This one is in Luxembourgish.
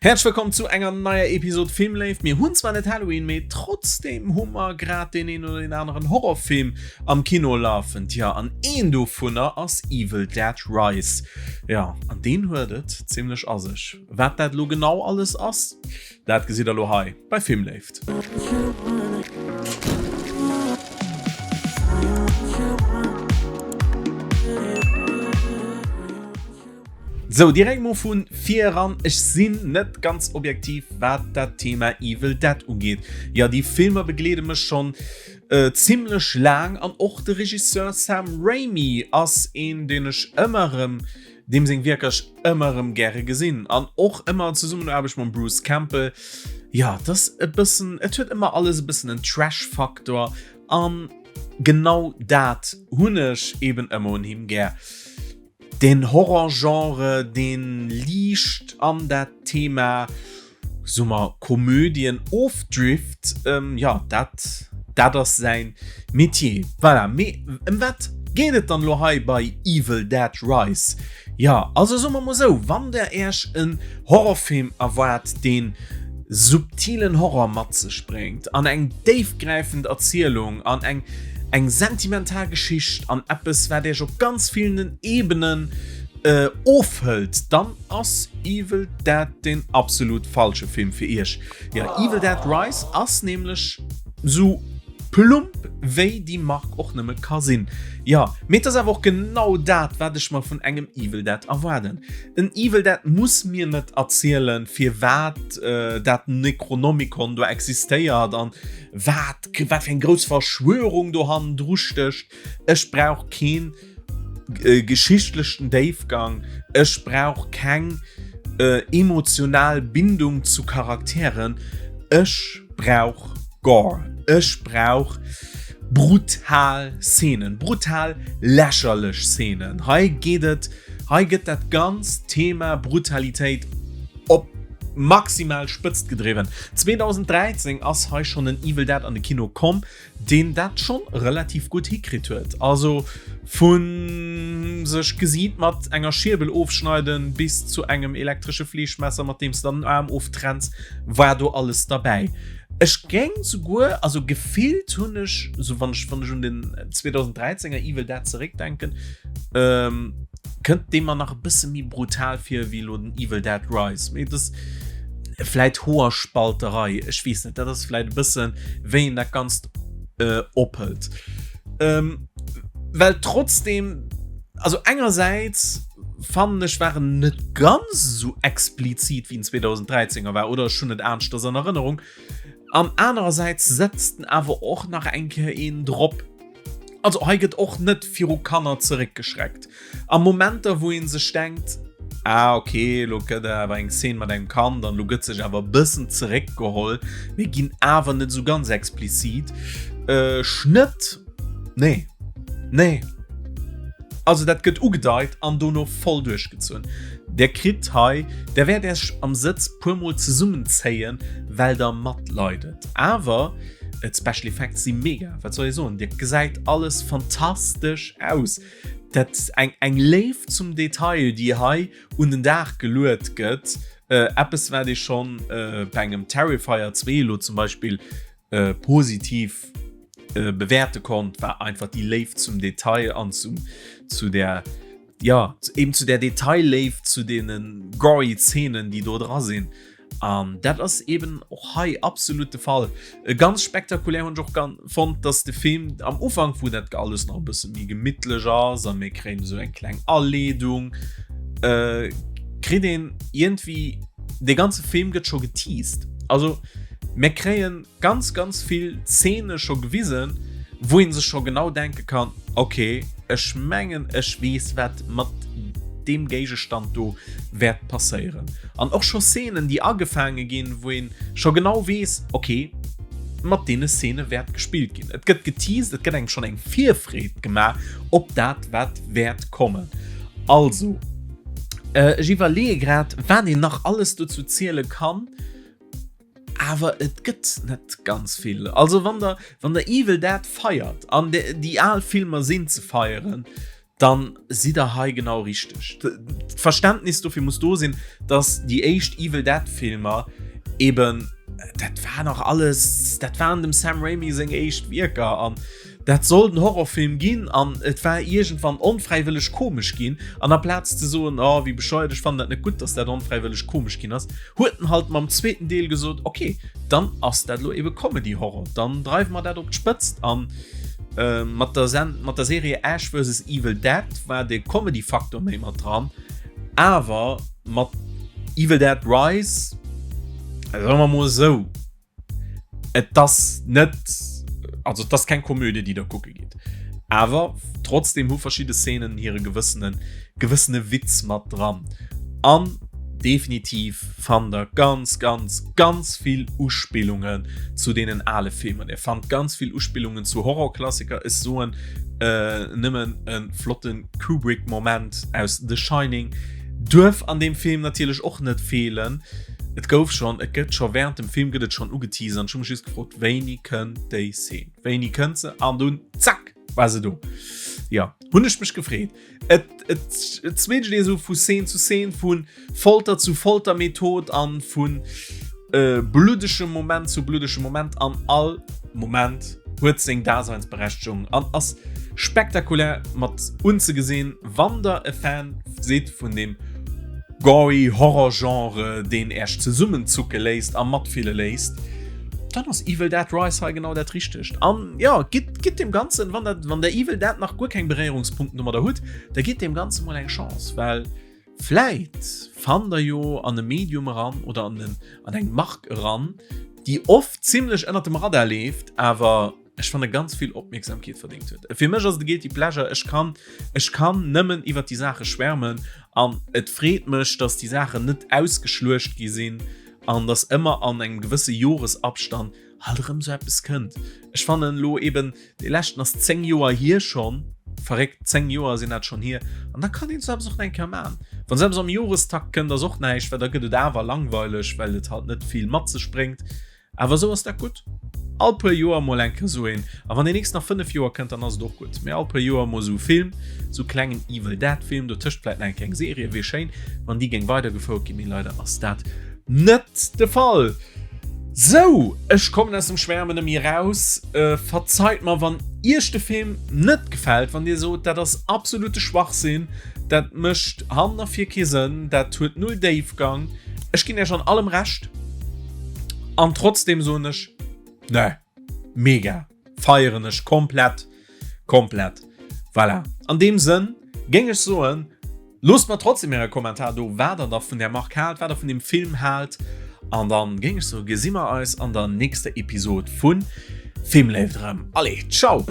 Häerzlech wëllkomm zu enger neier Episode Filmléift. Mir hunn zwar net Halloween, mee trotzdem hu mer grad deen een oder deen aneren Horrorfilm am Kino lafen. Tja, an een dovunner ass Evil Dead Rise. Ja, an deen huet et zimmlech a sech. Wat dat elo genau alles ass, dat gesitt der elo hei bei Filmléift. Sou, direkt mol vun vir eran, ech sinn net ganz objektiv wat dat Thema Evil Dead ugeet. Jo, déi Filmer begleede mech schonn zimmlech laang an och de Regisseur Sam Raimi ass een deen ech ëmmer erëm, deem seng Wierker ech ëmmer erëm gäre gesinn an och ëmmer an Zesummenaarbecht mam Bruce Campbell. Jo, et ass e bëssen, et huet ëmmer alles e bëssen en Trash-Faktor an genau dat hunn ech eben ëmmer un him gär. Den Horror-Genre, deen liicht an dat Thema, soe mer, Komödien ofdrift, jo, dat, dat ass säin Metier. Voilà, mee ëm wat geet et dann elo hei bei Evil Dead Rise? Jo, also soe mer mol esou, wann der Äech en Horrorfilm erwaart, deen subtilen Horror mat sech bréngt an eng déifgräifend Erzielung an eng eng sentimental Geschicht an eppes wat iech op ganz villen Ebenen ofhëlt, dann ass Evil Dead den absolut falsche Film fir iech. Jo, Evil Dead Rise ass nämlech sou plump wéi déi Mark och nëmme ka sinn. Jo, mee et ass awer och genau dat wat ech mer vun engem Evil Dead erwaarden. En Evil Dead muss mir net erzielen firwat dat Necronomicon do existéiert an wat wat fir eng grouss Verschwörung do hannendru stécht. Ech brauch keen geschichtlechen Déifgang, ech brauch keng emotional Bindung zu Charakteren, ech brauch Gore, ech brauch brutal Szenen, brutal lächerlech Szenen. Hei geet et Hei gëtt dat ganzt Thema Brutalitéit op maximal Spëtzt gedriwwen. 2013 ass hei schonn en Evil Dead an de Kino komm, deen dat schonn relativ gutt hikritt huet. Also vu sech d'Gesiit mat enger Schierbel ofschneiden bis zu engem elektresche Fleeschmesser, mat deem s de dann den Aarm oftrenns, war do alles derbäi. Ech géing souguer, also gefillt hunn ech, sou wann ech wann ech un den 2013 er Evil Dead zeréckdenken, ähm, kënnt dee mer nach e bësse méi brutal vir wéi elo den Evil Dead Rise. Mee das vläit Hoerspalterei, ech weess net, dat ass vläit e bëssen, wéi een dat Ganzt äh, ophëlt. Ähm, well trotzdem, also engersäits fannen ech war en net ganz esou explizit wéi en 2013er war, oder ech hunn et aneschters an Erënnerung. An anerersäits setzt en awer och nach eng Kéier een drop. Also hei gëtt och net viru Kanner zeréckgeschreckt. A Momenter wou een sech denkt, ah ok, lo gëtt awer eng Szene mat engem Kand an lo gëtt sech awer e bëssen zeréckgeholl, mee ginn awer net esou ganz explizit. Äh, Schnëtt? Nee. Nee. Also dat gëtt ugedeit an dono voll duerchgezunn. Der kritt hei, der wäert Iech am Sëtz puermol zesummenzéien, well der matleidet. Awer d'Special Effects si mega, wat soll ee soen, Dir gesäit alles fantastesch aus. Dat eng eng Léift zum Detail, déi hei un den Dag geluet gëtt, eppes wat ee schonn bei engem Terrifier 2 elo zum Beispill positiv bewäerte konnt, war einfach déi Léift zum Detail an zum, zu der, ja, eben zu der Detailléift, zu deene gory Zeenen, déi do dra sinn. An dat ass eben och hei absolut de Fall. Ganz spektakulär hunn ech och fonnt, dass de Film am Ufank, wou dat alles nach e bësse méi gemittlech ass a mir kréien esou eng kleng Aleedung, kritt een iergendwéi, dee ganze Film gëtt scho geteased. Also mir kréien ganz ganz vill Zeene scho gewisen, wou een sech scho genau denke kann, ok, ech mengen ech weess wat mat deem Géigestand do wäert passéieren. An och scho Szenen déi agefaange ginn, wou een scho genau weess, ok, mat deene Szene wäert gespillt ginn. Et gëtt geteased, et gëtt engem schonn eng Virfreed gemaach op dat wat wäert kommen. Also ech iwwerleeë grad wat een nach alles dozou ziele kann. Awer et gëtt net ganz vill. Also wann der, wann der Evil Dead feiert, an déi al Filmer sinn ze feieren, Dann sidd der hei genau richteg. D'Verständnis dofir muss do sinn, dass déi éischt Evil Dead Filmer eben, dat war nach alles, dat waren dem Sam Raimi seng éischt Wierker an dat sollt en Horrorfilm ginn an et war iergendwann onfräiwëlleg komesch ginn an aplaz ze soen, oh wéi bescheuert, ech fannen dat net gutt, dass dat onfräiwëlleg komesch ginn ass, huet en halt mam zweeten Deel gesot, ok, dann ass dat elo ebe Comedy-Horror, dann dreiwe mer dat op d'Spëtzt. An mat der Sen mat der Serie Ash vs. Evil Dead war de Comedy-Faktor méi mat dran, awer mat Evil Dead Rise, soe mer mol esou, Et ass net, also et ass keng Komödie, déi der kucke gitt. Awer trotzdem hu verschidde Szenen hire gewëssene gewëssene Witz mat dran. An definitiv fannt der ganz, ganz, ganz vill Uspillungen zu deenen ale Filmer. Dir fannt ganz vill Uspillungen zu Horrorklassiker. Ech soen äh, nëmmen e flotte Kubrick-Moment aus The Shining duerf an deem Film natierlech och net feelen. Et gouf schonn, et gëtt scho während dem Film gëtt et schonn ugeteasert an ech hu mech just gefrot, wéini kënnt déi Szene? Wéini kënnt se? An dunn, zack, war se do. Jo, hunn ech mech gefreet. Et, et, et switcht ee sou vu Szene zu Szene, vu Folter zu Foltermethod an vun äh, bluddegem Moment zu bluddegem Moment an all Moment huet seng Daseinsberechtegung an ass spektakulär mat unzegesinn, wann der e Fan sidd vun dem gory Horror-Genre, deen Äech zesummenzucke léisst a matfille léisst, dann ass Evil Dead Rise hei genau dat Richtegt. An jo, gitt, gitt dem Ganzen, wann der, wann der Evil Dead nach guer keng Beréierungspunkten domadder hutt, da gitt deem Ganze mol eng Chance, well vläit fannt der jo an e Medium eran oder an en, an eng Mark eran, déi oft zimlech ënnert dem Radar leeft, awer ech fanne ganz vill Opmierksamkeet verdéngt huet. Fir mech ass et e Guilty Pleasure, ech kann, ech kann nëmmen iwwert déi Saache schwärmen an et freet mech, dass déi Saachen net ausgeschluecht gi sinn an dass ëmmer an engem gewësse Joresabstand halt erëm sou eppes kënnt. Ech fannen elo eben, dee leschten ass 10 Joer hier schonn, verréckt, 10 Joer sinn dat schonn hier an da kann een sou eppes och nach eng Kéier maachen. Wann sou eppes am Jorestakt kënnt, ass och näischt, well da gëtt et awer langweileg, well et halt net vill mat sech bréngt. Awer esou ass dat gutt. All puer Joer mol eng Kéier esou een. A wann deen nächsten nach 5 Joer kënnt, dann ass et och gutt. Mee all puer Joer mol esou e Film, esou e klengen Evil Dead Film, dotëscht vläit nach eng kleng Serie, wier schéin, wann déi géing weidergefouert ginn. Mee leider ass dat net de Fall. Sou, ech kommen aus dem Schwärmen net méi eraus. Verzeit mer, wann iech de Film net gefält, wann dir sot, dat ass absolute Schwachsinn, dat mécht hannen a vir kee Sënn, dat huet null Déifgang. Ech ginn iech an allem Recht. An trotzdem soen ech, ne, mega, feieren ech komplett, komplett. Voilà. An deem Sënn géing ech soen, loosst mer trotzdem äre Kommentar do, wat der da vun där Mark haalt, wat der vun deem Film haalt. An dann géing ech soen, gesi mer eis an der nächster Episod vun Filmléift erëm. Allez, ciao!